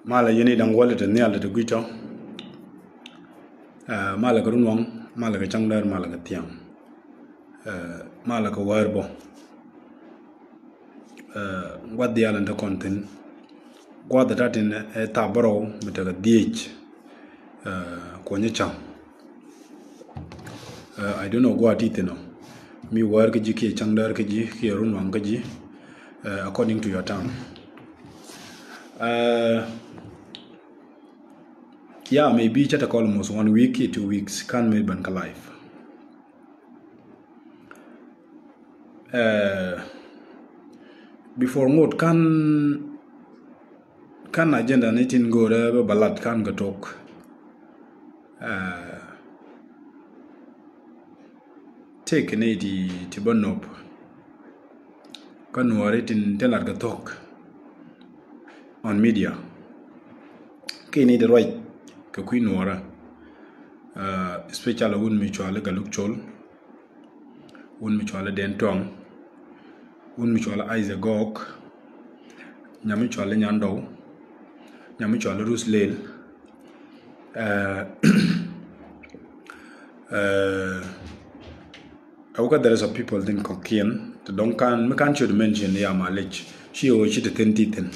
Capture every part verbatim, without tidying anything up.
Malɛ yɛn i̱ da̱ŋ wäl ti nhial ti gui̱c tɔ. Ɛ, malɛ kɛ runwaŋ, malɛ kɛ cäŋdäär, malɛ kɛ thiaŋ. Ɛ, malɛ kɛ wäär bä. Ɛ, gua̱th diaal in te kɔn thi̱n. Gua̱th ɛ ta̱ti̱n ɛ thaap bärɔw mi tekɛ dhieec. Ɛ, kuɔnyä cäŋ. Ɛ, I don't know gua̱a̱ ti thi̱n ɔ. Mi wäär kä ji̱ kiɛ cäŋdäär kä ji̱ kiɛ runwaŋ kä ji̱. Ɛ, according to your time. Ɛ, yeah, maybe cä te kɔl almost one week kiɛ two weeks, ka̱n mi ben kä live. Ɛ, before ŋot ka̱n, ka̱n agenda ni tin go̱o̱rɛ bä balat ka̱n kɛ tok. Ɛ, tëëkɛ ni ti, ti bä nop. Kä nuɔɔri tin, tin lat kɛ thok on media. Kiɛ ni ti ruac kɛ kui̱ nuɔɔrä. Ɛ, especially wun mi cuali Galuk Col. Wun mi cuali Dɛn Tuaŋ. Wun mi cuali Isaac Gɔɔk. Nyam mi cuali Nyandɔw. Nyam mi cuali Ruth Lel. Ɛ, ɛ, a wä kä there is a people thin kɔ̱kiɛn ti dɔ̱ŋ ka̱n mi ka̱n ciöt mention ya malic. Ci ɣöö ci ti thin ti thin.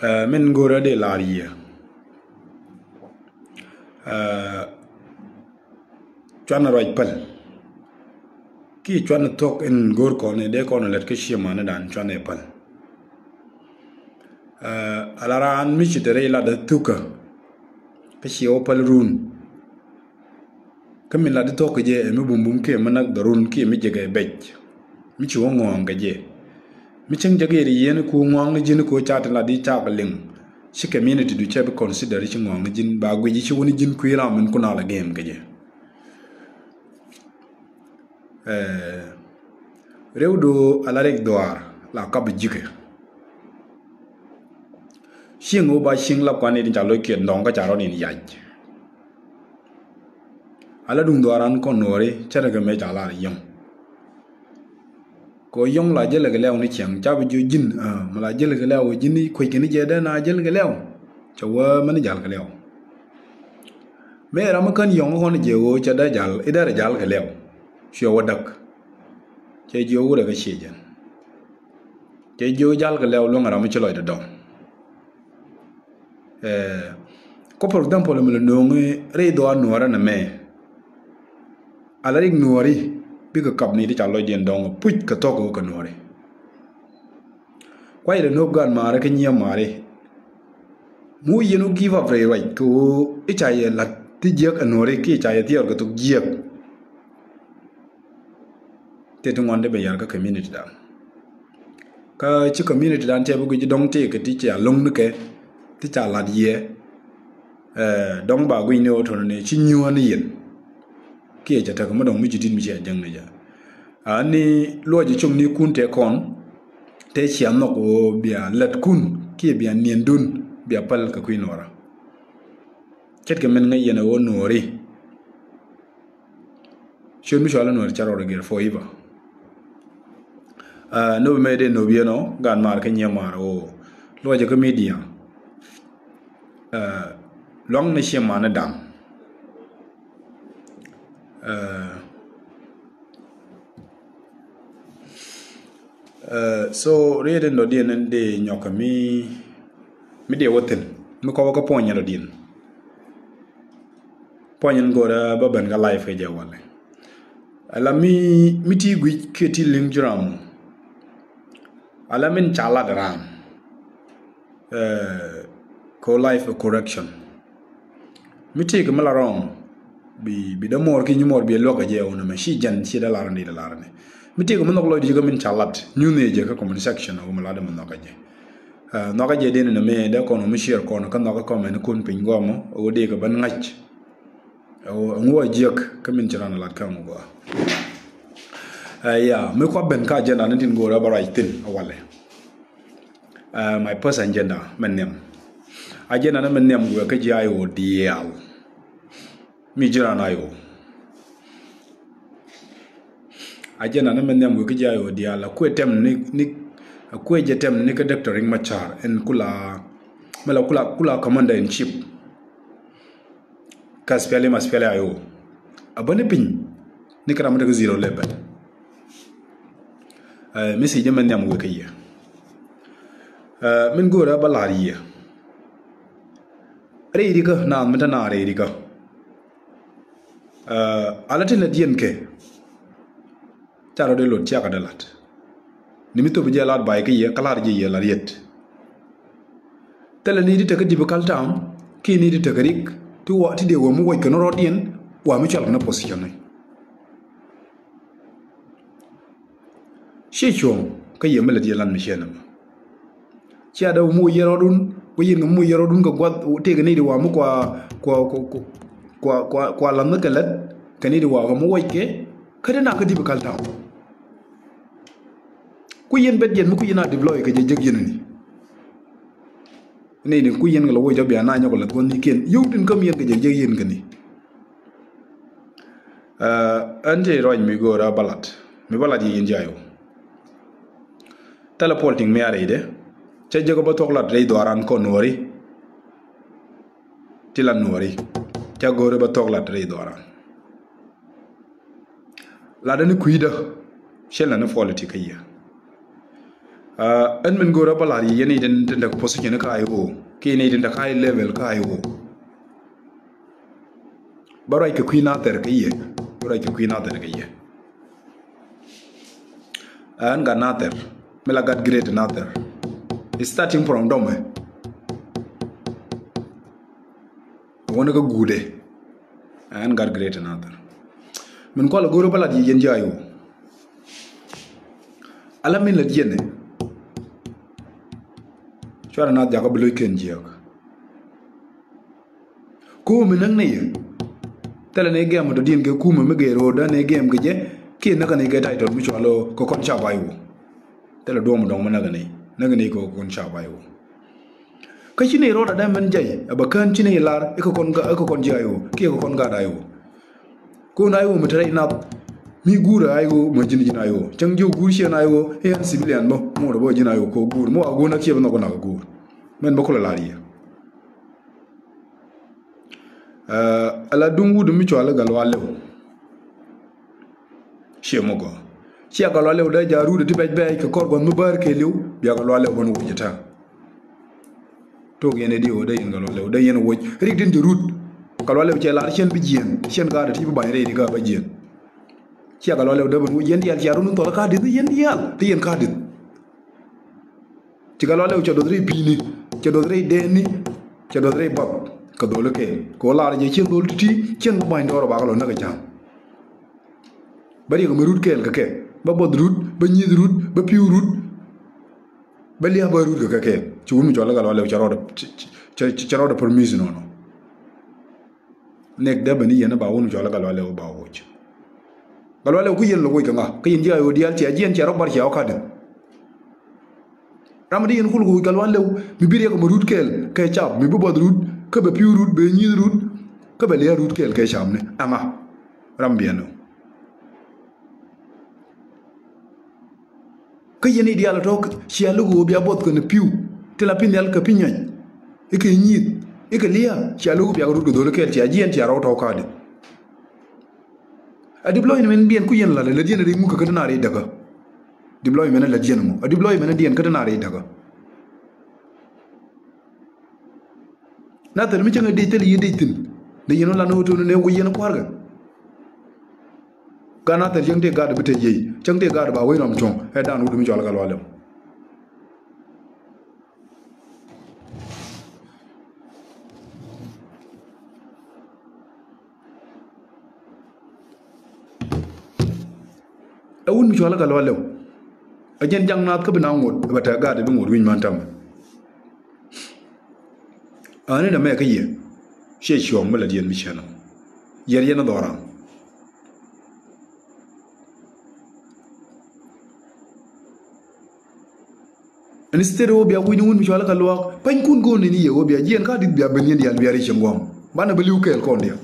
Ɛ, min go̱o̱rä dee lar yiëë. Ɛ, cuanɛ ruac päl. Kiɛ cuanɛ thuɔ̱k in go̱o̱r kɔn i̱ dee kɔn lät kä ciëmanidan cuanɛ päl. Ɛ, ala raan mi ci te rɛy latdä thukä. Kä ciɛ wä päl run. Kä min latdi thuɔ̱k kɛ jɛ ɛ mi bumbum kiɛ mi näk dhɔrun kiɛ mi jekɛ bɛc. Mi ci wä ŋɔ̱ɔ̱ŋ kɛ jɛ. Mi cäŋ jɛ gɛɛr yieen ku ŋɔ̱ɔ̱ŋ ni ji̱n ku ca tin latdi cak liŋ. Ci community du cɛ bi consider ci ŋɔ̱ɔ̱ŋ ni ji̱n ba guic ci wä ni ji̱n kui̱ ram min kun a la gɛɛm kɛ jɛ. Ɛ, rɛwdu ala rɛk dhuaar la kap ji̱kɛ. Cieŋ ɣöö ba cieŋ la kuan in ca loc kiɛt nɔŋ kä ca rɔn in yac. Ala duŋ dhuaaran kɔn nuɔɔri cä rɛ kɛ mëë ca lar yɔ̱ŋ. Kɛ ɣöö yɔ̱ŋ la jälɛ kɛ lɛw ni ciɛŋ ca bi jiö ji̱n, ɛ, mi la jälɛ kɛ lɛw ji̱n kuec kɛ ni jɛ dee na jäl kɛ lɛw. Cɛ wee mɛn jal kɛ lɛw. Mëë ram mi kän yɔ̱ŋ kɔn jɛ ɣöö cɛ dee jal, i̱ dee rɛ jal kɛ lɛw. Cuɛ wä däk. Cɛ jiö wurɛ kɛ ciɛ jɛn. Cɛ jiök jal kɛ lɛw luäŋ ram mi ci lɔcdɛ dɔ̱ŋ. Ɛ, kä for example mi lɛ nööŋi rɛy dhɔaar nuɔɔrä nɛ mɛ. Ala rik nuɔɔri bikɛ kap ni ti ca lɔcdiɛn dɔ̱ŋ puc kɛ thɔk kɛ nuɔɔri. Kuay lɛ nööp gaat maari kä nyiee maari. Mu yɛn wä give up rɛy ruac kɛ ɣöö i̱ ca yɛ la̱t ti jiäk ɛ nuɔɔri kiɛ ca yɛ thiɛɛr kɛ thok jiäk. Tëë ti ŋuan ti bɛ yar kä community dan. Kä ci community dan tɛɛ bi guic dɔ̱ŋ tëë kɛ ti ca lo̱ŋ ni kɛ ti ca lat yɛ. Ɛ, dɔ̱ŋ ba guic ni ɣöö tɔnɔ ni ci nyuɔ̱ɔ̱n ni yɛn. Kiɛ ca tekɛ mi dɔ̱ŋ mi ci dit mi ci a jäŋ ni jɛ. A ni luɔc ci com ni kun tëë kɔn tëë cia nhɔk ɣöö bia lät kun kiɛ bia niɛn dun bia päl kɛ kui̱ nuɔɔra. Ce̱tkɛ min ŋäc yɛn ɛ ɣöö nuɔɔri. Ciöt mi cual i̱ nuɔ̱ɔ̱r ca rɔɔdɛ gɛr forever. Ɛ, nööp mëë dee nööp yɛn ɔ gaat maar kä nyiee maar ɣöö luɔcɛ kä media. Ɛ, luaŋ ni ciɛ man ni da̱ŋ. Ɛ, ɛ, so riet in dɔ̱diɛn in dee nyɔkä mi, mi dee wä thi̱n mi kɔpä kä puɔ̱ny in dɔ̱diɛn. Puɔ̱ny in go̱rɛ bä ben kä live kɛ jɛ walɛ. Ala mi, mi ti guic kiɛ ti liŋ jiram. Ala min ca lat ram. Ɛ, ko live correction. Mi ti kɛ mi la wrong. Bi, bi dee mɔr ki nyi mɔr bi luɔk kɛ jɛ wunɛ mɛ ci jɛn ci dee lar ni dee lar ni. Mi ti kɛ mi nhɔk lɔc di jɛ kä min ca lat. Nyun ni jɛ kä comment section wunɛ mi lat mi nhɔk kɛ jɛ. Ɛ, nhɔk kɛ jɛ dee ni mɛ dee kɔn mi share kɔn kä nhɔk kɛ comment kun piny gɔmɔ wunɛ dee kɛ ben ŋa̱c. Ɛŋu a jiäk kä min ci ran a lat kä ɛŋu gɔaa. Ɛ, ya, mi kua ben kä agenda ni tin go̱o̱rä bä ruac thi̱n a walɛ. Ɛ, my first agenda mɛ nhiam. Agenda ni mɛ nhiam guɛ kä ji̱ IO diaal. Mi ji̱ ran IO. Agenda ni mɛ nhiam guɛ kä ji̱ IO diaal. A kuɛ tɛm ni, ni, a kuɛ jɛ tɛm ni kä Doctor Riek Machar ɛn kula mi la kula, kula commander in chief kä SPLM, SPLA-IO. A bäni piny ni kɛ ram mi tekɛ zero level. Ɛ, mi si jɛ mɛ nhiam wek kä yɛ. Ɛ, min go̱o̱rä bä la̱r yɛ. Rɛy rikä, naath mi te naath rɛy rikä. Ɛ, ala tin lät yɛn kɛ. Ca rɔ dee lot ciakä dee lat. Ni mi thop jɛ lat bay kä yɛ, kä lar jɛ yɛ la riet. Thilɛ ni ti tekɛ difficult time, ki ni ti tekɛ rik, ti wa, ti dee wä mi wäc kɛ ni rɔɔdiɛn, wa mi cual kɛ ni position ni. Ciɛ cuɔ̱ŋ kä yɛ mi lät yɛ lan mi ciɛ nɛmɛ. Cia dee wä mi wä yɛ rɔɔdun, wä yɛn kɛ mi wä yɛ rɔɔdun kɛ guath, tëëkɛ ni di wa mi kua, kua, kua, kua, kua, kua lath mi kɛ lät, kɛ ni di wa kɛ mi wäc kɛ, kä di nak kä difficult time. Ku yɛn bet yɛn mi ku yɛn a deploy kɛ jɛ jek yɛn ni. Ni ni ku yɛn kɛ lɛ wä jɔ bia na nyɔk lɛ thuɔ̱n ni kiɛn. Yio̱w tin käm yɛn kɛ jɛ jek yɛn kɛ ni. Ɛ, ɛn ti rɔny mi go̱o̱rä bä lat. Mi bä lat yɛ yɛn jay wä. Thilɛ puɔl ti̱ŋ mi a rɛydɛ. Cä jek bä thuɔk lat rɛy dhɔaran kɔn nuɔri. Ti la nuɔri. Cä go̱o̱rä bä thuɔk lat rɛy dhɔaran. Latdä ni kui̱dä. Cɛ la ni puɔl ti kä yɛ. Ɛ, ɛn min go̱o̱rä bä lat yɛ yɛn i̱ tin, tin däk position kä IO. Kiɛ ni tin däk high level kä IO. Bä ruac kɛ kui̱ nathɛr kä yɛ. Bä ruac kɛ kui̱ nathɛr kä yɛ. Ɛn gat nathɛr. Mi la gat great nathɛr. Starting from dɔmɛ. Wä ni kä guudɛ. Ɛn gat great nathɛr. Min kual go̱o̱rä bä lat yɛ yɛn jay wä. Ala min lät yɛn ɛ. Cuarɛ nath jakä bi lo̱c kɛn jiäk. Kumɛ näk ni yɛ. Thilɛ ni gɛm dɔ̱diɛn kɛ kumɛ mi gɛɛ ro̱o̱dä ni gɛm kɛ jɛ. Kiɛ näk kɛ ni kɛ title mi cual ɔ kɛ kɔn ca bay wä. Thilɛ duɔ̱ɔ̱m dɔ̱ŋ mi näk kɛ ni. Näk kɛ ni kɛ kɔn ca bay wä. Kä ci ni rɔɔdɛ dee mɛn jay. Ɛ bɛ kään ci ni lar. Ikɛ kɔn ga, ikɛ kɔn ji̱ IO. Kiɛ kɛ kɔn gaat IO. Kun IO mi te rɛy nath. Mi guur IO, mi ji̱n ji̱n IO. Cäŋ ji̱ guur ciɛn IO. Iɛn civilian bä. Muɔt bä ji̱n IO kɛ guur. Mi wa guur na kiɛ bä nhɔk nak guur. Mɛn bä kulɛ lar yɛ. Ɛ, ala duŋ wut mi cual Gatluak Lew. Ciɛ mɔ gɔaa. Cia Gatluak Lew dee ja rut ti bɛc bɛc kɛ kɔr gua̱th mi bär kɛ liw. Bia Gatluak Lew bän wuc ɛ tää. Tok yɛn ɛ di ɣöö dee yɛn Gatluak Lew, dee yɛn wuc. Rik tin jɛ rut. Gatluak Lew cɛ lar cien bi jiɛn. Cien gaat ti bi bany rɛy ri kä bä jiɛn. Cia Gatluak Lew dee bän wuc yɛn diaal cia rut ni thɔl kä di̱th yɛn diaal. Ti yɛn kä di̱th. Ci Gatluak Lew cɛ doth rɛy pi̱i̱ni, cɛ doth rɛy dɛɛni, cɛ doth rɛy bath kɛ dholi kɛɛl. Kɛ ɣöö lar jɛ cien dhol ti̱ti̱, cien bä ba̱ny dɔɔr ɔ bakɛ lɔ näk ɛ ja̱a̱ŋ. Bä riɛk mi rut kɛɛl kɛ kɛ, bä buɔth rut, bä nyieth rut, bä pi̱w rut, bä lia̱a̱ bä rut kɛ kɛ kɛɛl. Ci wun mi cɔal i̱ Gatluak Lew cɛ rɔɔdɛ, cɛ, cɛ, cɛ, cɛ rɔɔdɛ permission nɔnɔ. Nɛk dee ben i̱ yɛn i̱ ba wun cɔal i̱ Gatluak Lew ba woc. Gatluak Lew ku yɛn lɛ woc kɛ ŋa? Kä yɛn ji̱ a ɣöö diaal cia jiɛn cia rɔ bar cia ɣɔ̱ ka̱dɛ. Ram mi dee yɛn kul ku woc Gatluak Lew mi bi riɛk mi rut kɛɛl kɛ cap mi bi buɔth rut kä bɛ pi̱w rut bɛ nyieth rut kä bɛ lia̱a̱ rut kɛɛl kɛ cap ni. Ɛŋa? Ram biɛn ɔ. Kä yɛn i̱ diaal tɔ̱ cia luk ɣöö bia buɔth kɛn pi̱w ti la pi̱n nhial kɛ pi̱ny nyɔc. Ikɛ nyieth ikɛ lia̱a̱ cia luk bia kɛ rut kɛ dholi kɛɛl cia jiɛn cia rɔw tɔ̱ ka̱dɛ. A deployment biɛn ku yɛn lat lät yɛn ri ŋuk kä ti na ri däkä. Deployment lät yɛn ŋuk a deployment diɛn kä ti na ri däkä. Na thil mi cäŋ ɛ dec thil yi dec thi̱n. Dee yɛn ɣän lan ɣöö to̱n nɛ wec yɛn kua̱rkɛ. Gat na thil cäŋ tëë gat bi te yiey cäŋ tëë gat ba wec ram cuɔ̱ŋ ɛ dan wut mi cɔal Gatluak Lew. Ɛ wut mi cɔal i̱ Gatluak Lew. Ɛ jɛn jaŋ naath kä bi na ŋot ɛ bɛ tɛ̈ gaat ɛ bi ŋot wi̱ny man täämɛ. Ɣän in ɛmɛ kä yɛ ciɛ cuɔ̱ɔ̱ŋ mi lät yɛn mi ciɛn ɔ. Yɛr yɛn ɛ dhɔran. Instead ɣöö bia wi̱ny wun mi cɔal i̱ Gatluak pa̱nykun go̱o̱n in yɛ ɣöö bia jiɛn ka di̱t bia ben yɛn diaal bia ric cieŋ gua̱a̱m banɛ bä li̱w kɛɛl kɔn diaal.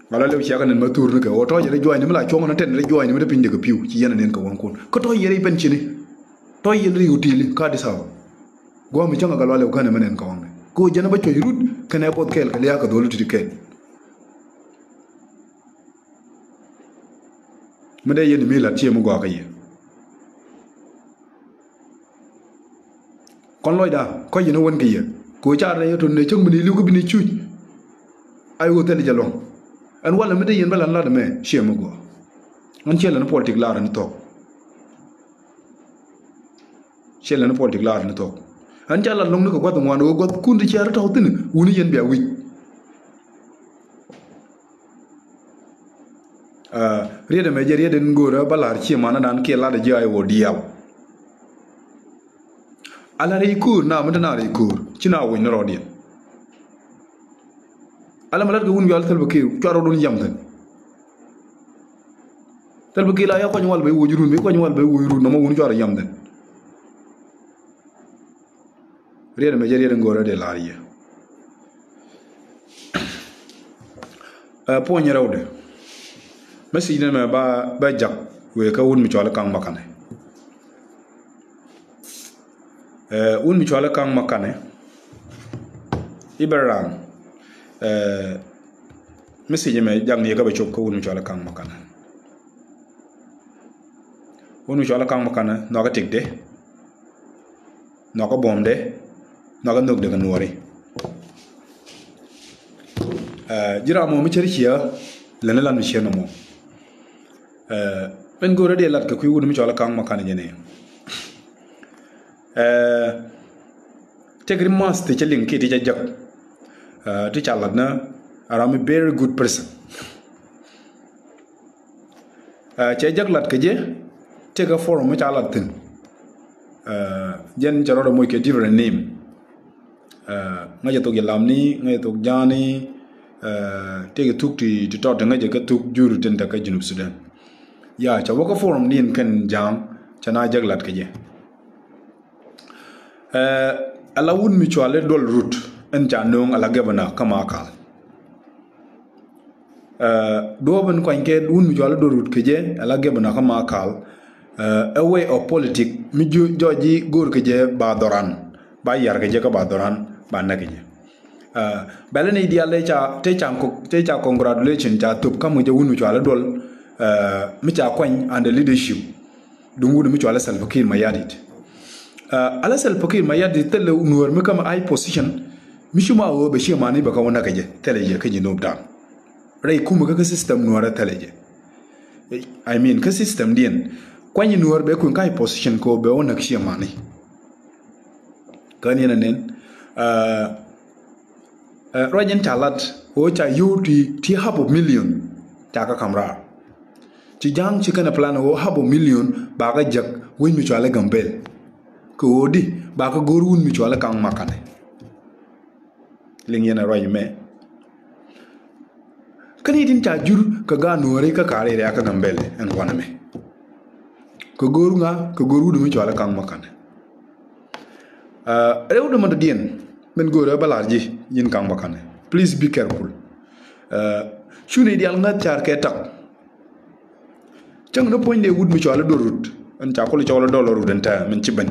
Gatluak Lew ciakä nen ma thurnikɛ ɣöö tɔ̱ yɛ rɛy juɔ̱ɔ̱cni mi la cuɔ̱ŋ ni tɛn rɛy juɔ̱ɔ̱cni mi te piny dee kɛ pi̱w ci yɛn a nen kɛ wäŋkun kä tɔ̱ yɛ rɛy pɛn cini. Tɔ̱ yɛn ri hotel ka Addis Ababa. Gua̱a̱th mi cäŋ a gat lual ɛ wä känɛ mɛ nɛn kɔŋ. Kɛ ɣöö jɛn ɛ bä cuɔ̱c rut kɛnɛ buɔth kɛɛl kɛ lia̱a̱ kɛ dholi ti̱ti̱ kɛɛl. Mi dee yɛn mi la̱t ciɛ mi gɔaa kä yɛ. Kɔn lɔcda kɔc yɛn ɛ wän kɛ yɛ. Kɛ ɣöö car nɛ yɛ tun nɛ cäŋ mi ni li̱w kä bi ni cuc. Ay ɣöö thil jɛ luɔ̱ŋ. Ɛn walɛ mi dee yɛn bä la̱t la̱t ɛmɛ ciɛ mi gɔaa. Ɣän ciɛ lɛ ni politik la̱r ni thɔk. Ciɛ lɛ ni politik la̱r ni thɔk. Ɣän ca lat lo̱ŋni kɛ gua̱th ŋuan ɣöö gua̱thkun ti ciɛ rɔ tɔ̱ thi̱n wuni yɛn bia wi̱c. Aa, riet ɛmɛ jɛ riet in go̱o̱rä bä la̱r ciɛ manädan kiɛ lat ji̱ ay wä diaal. Ala rɛy ko̱o̱r na mi te na rɛy ko̱o̱r ci na wi̱c ni rɔɔdiɛn. Ala mi lat kɛ wun yual Salva Kiir cuarɛ wä dun yam thi̱n. Salva Kiir la ya kuany wal bɛ woc run, bɛ kuany wal bɛ woc run, nɔmɔ wun cuarɛ yam thi̱n. Riet ɛmɛ jɛ riet in go̱o̱rä dee la̱r yɛ. Ɛ, puɔ̱ny rɛwdɛ. Message ni mɛ ba, ba jak wëë kä wun mi cɔal i̱ Kaŋ Makanɛ. Ɛ, wun mi cɔal i̱ Kaŋ Makanɛ. I̱ bɛ ram. Ɛ, message mɛ jak ni yɛ kä bɛ cop kä wun mi cɔal i̱ Kaŋ Makanɛ. Wun mi cɔal i̱ Kaŋ Makanɛ nhɔakä tëkdɛ. Nhɔakä buɔ̱mdɛ. Nhɔakä nhökdɛ kɛ nuɔ̱ɔ̱ri. Ɛ, ji̱ ram mɔ mi cär ciɛ lɛni lan mi ciɛ nɔmɔ. Ɛ, min go̱o̱rä dee lat kɛ kui̱ wut mi cɔal i̱ Kaŋ Makanɛ jɛ ni. Ɛ, tëk ri math ti cä liŋ kiɛ ti cä jäk. Ɛ, ti ca lat ni a ram mi very good person. Ɛ, cɛ jäk lat kɛ jɛ, tëkɛ forum mi ca lat thi̱n. Ɛ, jɛn cɛ rɔɔdɛ moc kɛ different name. Ɛ, ŋäcɛ thok jɛ lamni, ŋäcɛ thok ja̱a̱ni, ɛ, tëkɛ thuk ti, ti tɔt ti ŋäcɛ kä thuk jur tin te kä Junub Sudan. Ya, cɛ wä kä forum din kɛn ja̱a̱ŋ, cɛ na jäk lat kɛ jɛ. Ɛ, ala wut mi cɔal i̱ Duɔl Rut, ɛn ca nööŋ ala gɛbɛna kä Makal. Ɛ, duɔ̱ɔ̱p in kuany kɛ wun mi cɔal i̱ Duɔl Rut kɛ jɛ, ala gɛbɛna kä Makal. Ɛ, a way of politic mi jɔɔc ji̱ go̱o̱r kɛ jɛ ba dhɔran, ba yar kɛ jɛ kä ba dhɔran, ba näk kɛ jɛ. Ɛ, bɛlɛ ni diaal tëë ca, tëë ca, tëë ca congratulation ca thop ka̱m kɛ jɛ wun mi cɔal i̱ Duɔl, ɛ, mi ca kuany under leadership duŋ wut mi cɔal i̱ Salva Kiir Mayardit. Ɛ, ala Salva Kiir Mayardit thilɛ nuɔ̱ɔ̱r mi ka̱m high position mi ci ma ɣöö bɛ ciɛ mani bɛ kä wä näk kɛ jɛ, thilɛ jɛ kä ji̱ nop da̱a̱n. Rɛy kumɛ kä, kä system nuɔ̱ɔ̱rä thilɛ jɛ. I mean, kä system diɛn kuany nuɔ̱ɔ̱r bɛ kui̱n kä high position kɛ ɣöö bɛ wä näk ciɛ mani. Kä ni ɛn ɛ nɛn, ɛ, ɛ, ruac in ca lat ɣöö ca yio̱w ti, ti half a million ca kä ka̱m raar. Ci ja̱a̱ŋ ci kɛn ɛ plan ɣöö half a million ba kä jäk wec mi cɔal i̱ Gambel. Kɛ ɣöö di ba kä go̱o̱r wun mi cɔal i̱ Kaŋ Makanɛ. Liŋ yɛn ɛ ruac mɛ. Kä ni tin ca jur kɛ gaat nuɔ̱ɔ̱ri kä ka̱r area kä Gambel ɛn kuanɛ mɛ. Kɛ go̱o̱r ŋa, kɛ go̱o̱r wut mi cɔal i̱ Kaŋ Makanɛ. Ɛ, rɛw dämandä diɛn min go̱o̱rä bä lar ji̱, ji̱n Kaŋ Makanɛ. Please be careful. Ɛ, cuni diaal ŋäth car kɛ tak. Cäŋ ni puɔ̱nydɛ wut mi cɔal i̱ Duɔl Rut. Ɛn ca kul cɔl i̱ Duɔl Rut ɛn tɛɛ min ci ben.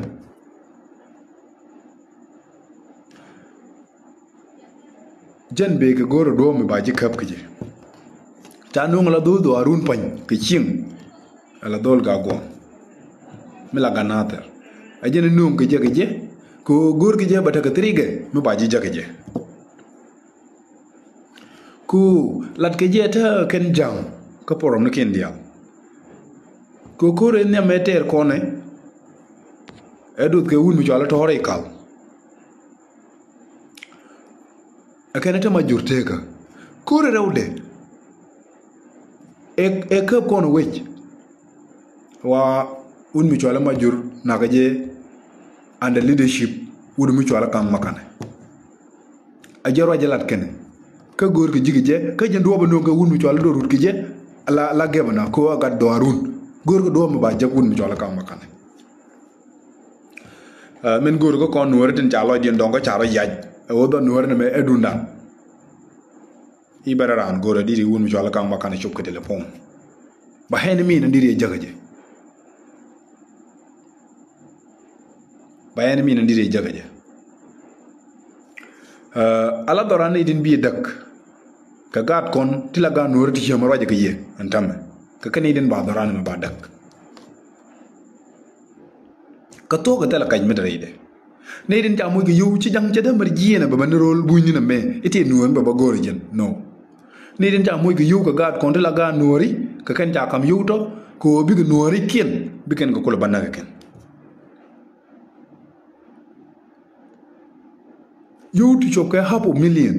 Jɛn bëë kɛ go̱o̱r ɛ duɔ̱ɔ̱p mi ba ji̱ käp kɛ jɛ. Ca nööŋ ala dho̱o̱l dhɔaarun pa̱ny kɛ cieŋ. Ala dho̱o̱l Gaaguam. Mi la Gat Nathir. A jɛn nööŋ kɛ jɛ kɛ jɛ. Kɛ ɣöö go̱o̱r kɛ jɛ bɛ tekɛ thirigɛ mi ba ji̱ jɛ kɛ jɛ. Ku lat kɛ jɛ te kɛn ja̱a̱ŋ kä forum ni kɛn diaal. Kɛ ko̱r ɛ nhiam ɛ tɛɛr kɔnɛ. Ɛ duth kɛ wun mi cɔal ɛ tɔ̱ɔ̱r ɛ kal. Ɛ kɛn ɛ te ma jur tekä. Ko̱r ɛ rɛwdɛ. Ɛ, ɛ käp kɔn wec. Wa wun mi cɔal ɛ ma jur nakä jɛ under leadership wut mi cɔal ɛ Kaŋ Makanɛ. A jɛ ruac jɛ lat kɛnɛ. Kä go̱o̱r kɛ ji̱ kɛ jɛ, kä jɛn duɔ̱ɔ̱p ɛ nööŋ kɛ wun mi cɔal i̱ Duɔl Rut kɛ jɛ, la, la gɛbɛna, kɛ ɣöö a gat dhɔaarun. Go̱o̱r kɛ duɔ̱ɔ̱p mi ba jek wun mi cɔal i̱ Kaŋ Makanɛ. Ɛ, min go̱o̱r kä kɔn nuɔ̱ɔ̱ri tin ca lɔcdiɛn dɔ̱ŋ kä ca rɔ yac. Ɛ ɣöö dhɔn nuɔ̱ɔ̱ri ni mɛ ɛ dundan. I̱ bɛ rɛ raan go̱o̱r ɛ di̱t i̱ wun mi cɔal i̱ Kaŋ Makanɛ cop kɛ telephone. Ba hɛn i̱ min ɛ di̱t i̱ ɛ jäkä jɛ. Ba ɛn min in di̱t ɛ jäkä jɛ. Ɛ, ala dhɔran ni tin bi däk. Kɛ gaat kɔn ti la gaat nuɔ̱ɔ̱ri ti ciɛmɛ ruacɛ kɛ yɛ ɛn tämɛ. Kɛ kɛn ni tin ba dhɔran ni mɛ ba däk. Kä thuɔ̱k kɛ thilɛ kac mi te rɛydɛ. Ni tin ca moc kɛ yio̱w ci ja̱ŋ cɛ dee mɛr jiɛɛn ɛ bɛ bä ni ro̱l bunyni nɛ mɛ i̱ ti nuɔ̱ɔ̱ri bɛ bä go̱o̱ri jɛn. No. Ni tin ca moc kɛ yio̱w kɛ gaat kɔn ti la gaat nuɔ̱ɔ̱ri kɛ kɛn ca kam yio̱w tɔ kɛ ɣöö bikɛ nuɔ̱ɔ̱ri kiɛn bikɛn kɛ kulɛ bä näk kɛ kɛn. Yio̱w ti cop kɛ half a million.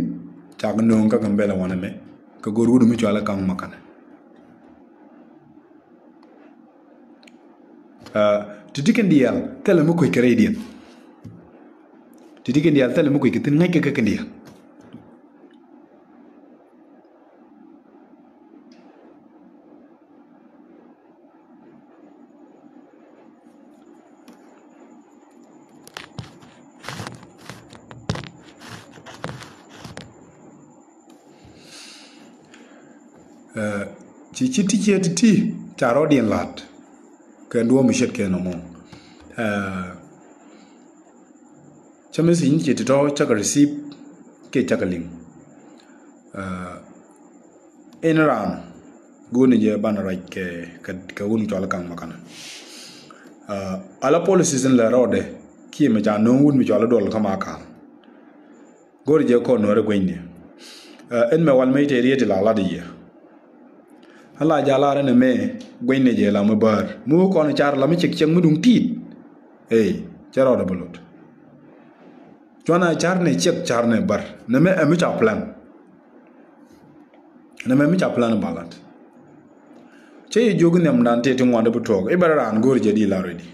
Cak nööŋ kä Gambɛla wanɛ mɛ kɛ go̱r wut mi cɔal ɛ Kaŋ Makanɛ. Ɛ, ti̱ti̱ kɛn diaal thilɛ mi kuec kɛ rɛydiɛn. Ti̱ti̱ kɛn diaal thilɛ mi kuec kɛ thi̱n ŋäc kɛ kɛ kɛn diaal. Ɛ, ci, ci ti ciɛ ti ti ca rɔɔdiɛn la̱t. Kɛ duɔ̱ɔ̱p mi ce̱tkɛ nɔmɔ. Ɛ, cä mi thi̱n ci ti tɔ̱ cä kɛ receive kiɛ cä kɛ liŋ. Ɛ, in raan go̱o̱ni jɛ banɛ ruac kɛ, kɛ, kɛ wun cɔal Kaŋ Makanɛ. Ɛ, ala policies in lɛ rɔɔdɛ kiɛ mɛ ca no̱o̱ŋ wun mi cɔal Duɔl kä Makal. Go̱o̱ri jɛ kɔn nuɔ̱ɔ̱ri guenyni. Ɛ, in mɛ wal mɛ ite riet ti la lat i̱ yɛ. Ala jalar in mɛ guenyni jɛ la mi bär. Mi wä kɔn car la mi cik cik mi duŋ ti̱i̱t. Ey, cɛ rɔɔdɛ bä lot. Cuanɛ car ni cik car ni bär. Ni mɛ ɛ mi ca plan. Ni mɛ mi ca plan ba lat. Cɛ yɛ jiök nhiamdan tëë ti ŋuan di bi tuɔɔk i̱ bɛ raan go̱o̱ri jɛ di la ready.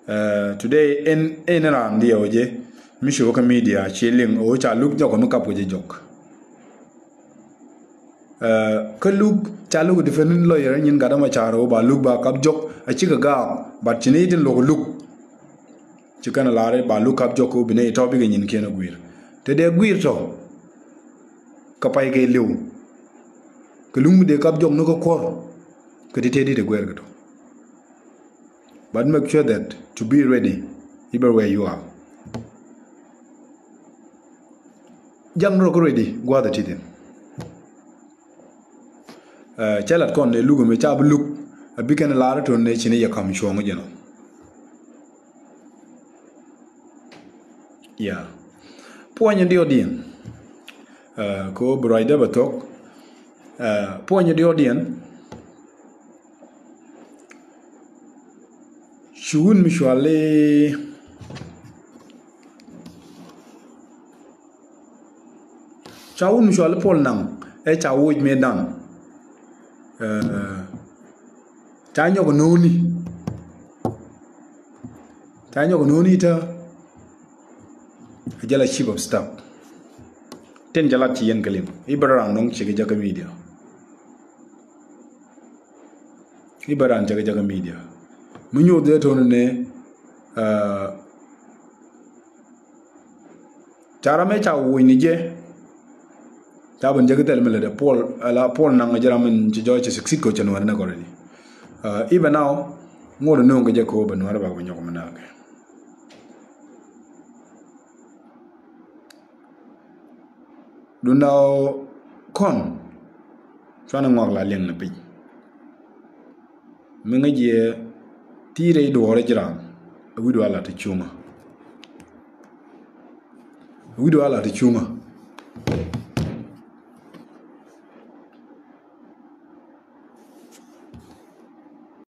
Ɛ, today in, in raan diɛ wä jɛ mi ci wä kä media ci liŋ ɣöö ca luk jɔk mi kap kɛ jɛ jɔk. Ɛ, kä luk ca luk defend lawyer nyin gat ama car ɣöö ba luk ba kap jɔk a cikɛ gaak, but ci ni itin lok luk. Ci kɛn a lar i̱ ba luk kap jɔk kä bi nɛy tɔ̱ bikɛ nyinkiɛn a gui̱i̱r. Te dee gui̱i̱r tɔ̱ kɛ pay kɛ li̱w. Kɛ luk mi dee kap jɔk ni kä kuɔ̱r kɛ ti te dit a guɛɛr kɛ tɔ̱. But make sure that to be ready everywhere you are. Ja̱ŋ rɔ kä ready gua̱a̱th a ti thi̱n. Ɛ, cä lat kɔn ni luk mi ca bi luk a bi kɛn lar tun ni ci ni yɛ kam cuɔ̱ŋ jɛ nɔ. Yeah. Puɔ̱ny in diɔt diɛn. Ɛ, kɛ ɣöö bi ruacdä bɛ thok. Ɛ, puɔ̱ny in diɔt diɛn. Cu wun mi cuali, ca wun mi cuali Puɔl Naŋ ɛ ca woc mëë da̱ŋ. Ɛ, ca nyɔk no̱o̱ni. Ca nyɔk no̱o̱ni tä. A jɛ la chief of staff. Tin jɛ lat ci yɛn kɛ liŋ i̱ bä raan nɔŋ cɛ kɛ jakä media. I̱ bä raan cɛ kɛ jakä media. Mi nyuuth dee to̱n ni, ɛ, ca ram ɛ ca woc ni jɛ. Ca ben jɛ kɛ thɛl mi lɛ dɛ Puɔl, ala Puɔl Naŋ jɛ ram in ci jɔɔc ci succeed kɛ cɛ nuɔ̱ɔ̱ri ni kɔrɛ ni. Ɛ, i̱ bä naw ŋuɔ̱t ni nööŋ kɛ jɛ kɛ wä bä nuɔ̱ɔ̱ri bak bä nyɔk mi nakä. Duundɛ ɣöö kɔn cuanɛ ŋɔak la liɛŋ ni piny. Mi ŋäc yɛ ti rɛy duɔ̱ɔ̱rä ji̱ raan a wi̱cdu a la ti cuŋä. A wi̱cdu a la ti cuŋä.